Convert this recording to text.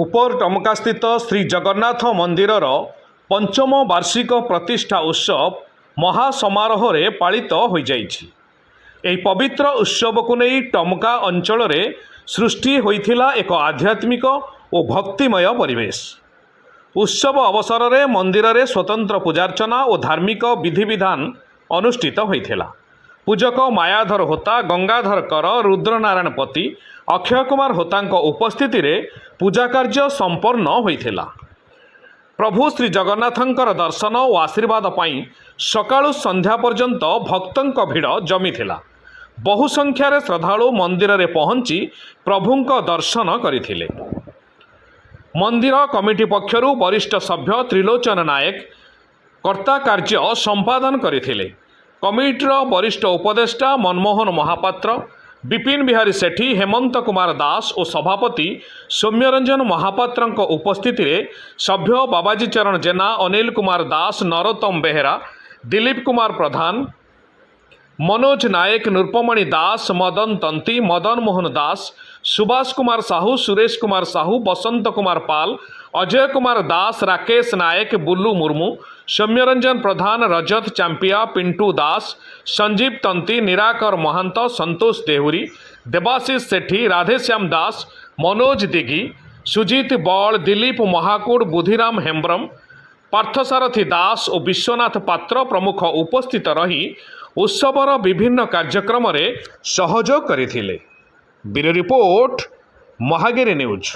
ଉପର ଟମକାସ୍ଥିତ ଶ୍ରୀ ଜଗନ୍ନାଥ ମନ୍ଦିରର ପଞ୍ଚମ ବାର୍ଷିକ ପ୍ରତିଷ୍ଠା ଉତ୍ସବ ମହାସମାରୋହରେ ପାଳିତ ହୋଇଯାଇଛି। ଏହି ପବିତ୍ର ଉତ୍ସବକୁ ନେଇ ଟମକା ଅଞ୍ଚଳରେ ସୃଷ୍ଟି ହୋଇଥିଲା ଏକ ଆଧ୍ୟାତ୍ମିକ ଓ ଭକ୍ତିମୟ ପରିବେଶ। ଉତ୍ସବ ଅବସରରେ ମନ୍ଦିରରେ ସ୍ୱତନ୍ତ୍ର ପୂଜାର୍ଚ୍ଚନା ଓ ଧାର୍ମିକ ବିଧିବିଧାନ ଅନୁଷ୍ଠିତ ହୋଇଥିଲା। ପୂଜକ ମାୟାଧର ହୋତା, ଗଙ୍ଗାଧର କର, ରୁଦ୍ରନାରାୟଣ ପତି, ଅକ୍ଷୟ କୁମାର ହୋତାଙ୍କ ଉପସ୍ଥିତିରେ ପୂଜା କାର୍ଯ୍ୟ ସମ୍ପନ୍ନ ହୋଇଥିଲା। ପ୍ରଭୁ ଶ୍ରୀ ଜଗନ୍ନାଥଙ୍କର ଦର୍ଶନ ଓ ଆଶୀର୍ବାଦ ପାଇଁ ସକାଳୁ ସନ୍ଧ୍ୟା ପର୍ଯ୍ୟନ୍ତ ଭକ୍ତଙ୍କ ଭିଡ଼ ଜମିଥିଲା। ବହୁ ସଂଖ୍ୟାରେ ଶ୍ରଦ୍ଧାଳୁ ମନ୍ଦିରରେ ପହଞ୍ଚି ପ୍ରଭୁଙ୍କ ଦର୍ଶନ କରିଥିଲେ। ମନ୍ଦିର କମିଟି ପକ୍ଷରୁ ବରିଷ୍ଠ ସଭ୍ୟ ତ୍ରିଲୋଚନ ନାୟକ କର୍ତ୍ତା କାର୍ଯ୍ୟ ସମ୍ପାଦନ କରିଥିଲେ। କମିଟିର ବରିଷ୍ଠ ଉପଦେଷ୍ଟା ମନମୋହନ ମହାପାତ୍ର, ବିପିନ ବିହାରୀ ସେଠୀ, ହେମନ୍ତ କୁମାର ଦାସ ଓ ସଭାପତି ସୌମ୍ୟରଞ୍ଜନ ମହାପାତ୍ରଙ୍କ ଉପସ୍ଥିତିରେ ସଭ୍ୟ ବାବାଜୀ ଚରଣ ଜେନା, ଅନିଲ କୁମାର ଦାସ, ନରୋତ୍ତମ ବେହେରା, ଦିଲୀପ କୁମାର ପ୍ରଧାନ, ମନୋଜ ନାୟକ, ନୃପମଣି ଦାସ, ମଦନ ତନ୍ତି, ମଦନ ମୋହନ ଦାସ, ସୁଭାଷ କୁମାର ସାହୁ, ସୁରେଶ କୁମାର ସାହୁ, ବସନ୍ତ କୁମାର ପାଲ, ଅଜୟ କୁମାର ଦାସ, ରାକେଶ ନାୟକ, ବୁଲୁ ମୁର୍ମୁ, ସୌମ୍ୟରଞ୍ଜନ ପ୍ରଧାନ, ରଜତ ଚାମ୍ପିଆ, ପିଣ୍ଟୁ ଦାସ, ସଞ୍ଜୀବ ତନ୍ତି, ନିରାକର ମହାନ୍ତ, ସନ୍ତୋଷ ଦେହୁରୀ, ଦେବାଶିଷ ସେଠୀ, ରାଧେଶ୍ୟାମ ଦାସ, ମନୋଜ ଦିଘି, ସୁଜିତ ବଳ, ଦିଲୀପ ମହାକୁଡ଼, ବୁଦ୍ଧିରାମ ହେମ୍ବ୍ରମ, ପାର୍ଥସାରଥୀ ଦାସ ଓ ବିଶ୍ୱନାଥ ପାତ୍ର ପ୍ରମୁଖ ଉପସ୍ଥିତ ରହି ଉତ୍ସବର ବିଭିନ୍ନ କାର୍ଯ୍ୟକ୍ରମରେ ସହଯୋଗ କରିଥିଲେ। Bureau report, Mahagiri news.